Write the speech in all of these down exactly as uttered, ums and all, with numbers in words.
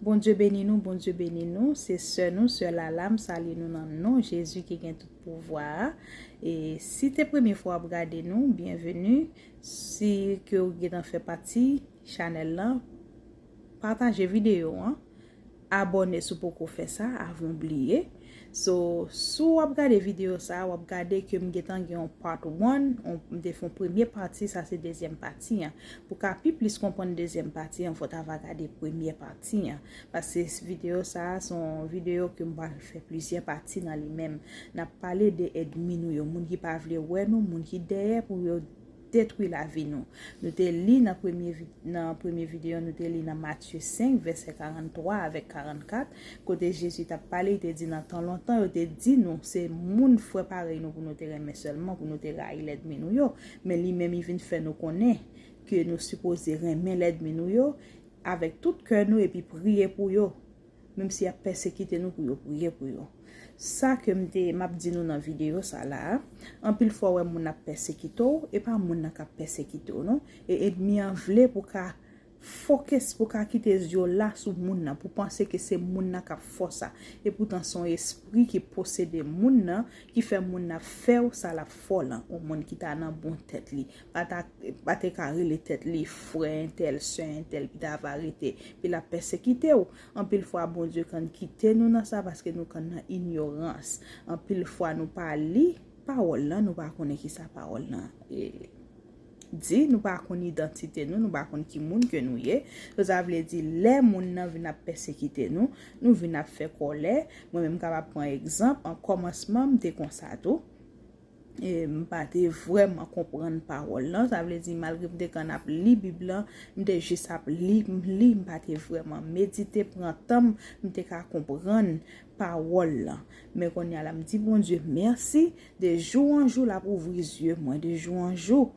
Bondye beni nou, Bondye beni nou. Se sè nou, sè Lala, m salye nou nan non Jezi ki gen tout pouvwa a. E si te premye fwa w ap gade nou, byenveni. Si ke w gentan fè pati chanèl lan, pataje videyo an, abòne si w poko fè sa avan w bliye. So, si w ap gade videyo sa, w ap gade ke m gentan gen yon part one, on- m te fè yon premye pati, sa se dezyèm pati an. Pou ka pi plis konprann dezyèm pati an, fò w ta va gade premye pati an. Paske videyo sa a se yon videyo ke m pral fè plizyè pati nan li menm. N ap pale de ènmi nou yo, moun ki pa vle wè nou, moun ki dèyè pou yo detwi lavi nou. Nou te li nan premye vi- nan premye videyo, nou te li nan Matye senk, vèsè karannntwa avèk karannkat, kote Jezi t ap pale, li te di nan tan lontan, yo te di nou, se moun frè parèy nou pou nou te renmen sèlman, pou nou te rayi lènmi nou yo. Men li menm, li vin fè nou konnen ke nou sipoze renmen lènmi nou yo avèk tout kè nou epi priye pou yo. Menm si y ap pèsekite nou, pou yo priye pou yo. Sa ke m te, m ap di nou nan videyo sa la a, anpil fwa w wè moun ap pèsekite w, e pa moun nan k ap pèsekite w non. E ènmi an vle pou ka fokis, pou ka kite zye w la sou moun nan, pou panse ke se moun nan k ap fè w sa. E poutan se yon espri ki posede moun nan, ki fè moun nan ap fè w sa l ap fè w lan. Yon moun ki ta nan bon tèt li, pa ta, pa te ka rele tèt li frè entèl, sè entèl, pi ta va rete, pi l ap pèsekite w. Anpil fwa, Bondye konn kite nou nan sa paske nou konn nan inyorans. Anpil fwa, nou pa li pawòl lan, nou pa konnen kisa pawòl lan e, di, nou pa konn idantite nou, nou pa konn ki moun ke nou ye. So, sa vle di, lè moun nan vin ap pèsekite nou, nou vin ap fè kòlè. Mwen menm, m kapab pran egzanp, an kòmansman, m te konsa tou. E m pa te vrèman konprann pawòl lan. Sa vle di, malgre m te konn ap li Bib lan, m te jis ap li, m li, m pa te vrèman medite, pran tan m, m te ka konprann pawòl lan. Men kounye a la, m di Bondye mèsi, de jou an jou, l ap ouvri zye mwen, de jou an jou.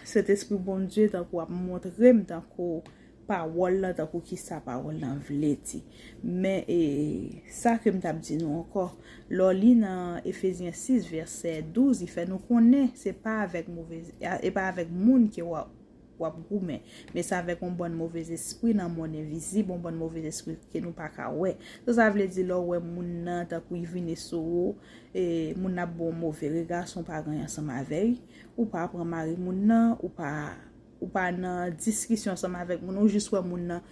Sentespri Bondye tankou ap montre m tankou pawòl lan, tankou kisa pawòl lan vle di. Men e, sa ke m t ap di nou ankò, lè w li nan Efezyen sis vèsè douz, li fè nou konnen se pa avèk move, e pa avèk moun ke w ap, w ap goumen, men se avèk yon bann move espri nan monn envizib, yon bann move espri ke nou pa ka wè. So, sa vle di lè w wè moun nan tankou li vini sou ou, e, moun nan ap ba w move rega san w pa gen anyen ansanm avè l, ou pa pran mari moun nan, ou pa, ou pa nan diskisyon ansanm avèk moun, ou jis wè moun nan,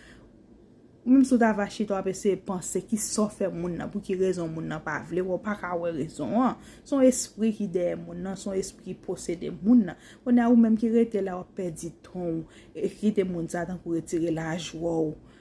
menm si w ta va chita, w ap eseye panse kisa w fè moun nan, pou ki rezon moun nan pa vle wè w, pa ka wè rezon an. Se yon espri ki dèyè moun nan, se yon espri ki posede moun nan. Kounye a ou menm ki rete la, w ap pèdi tan w, e kite moun sa tankou retire lajwa w.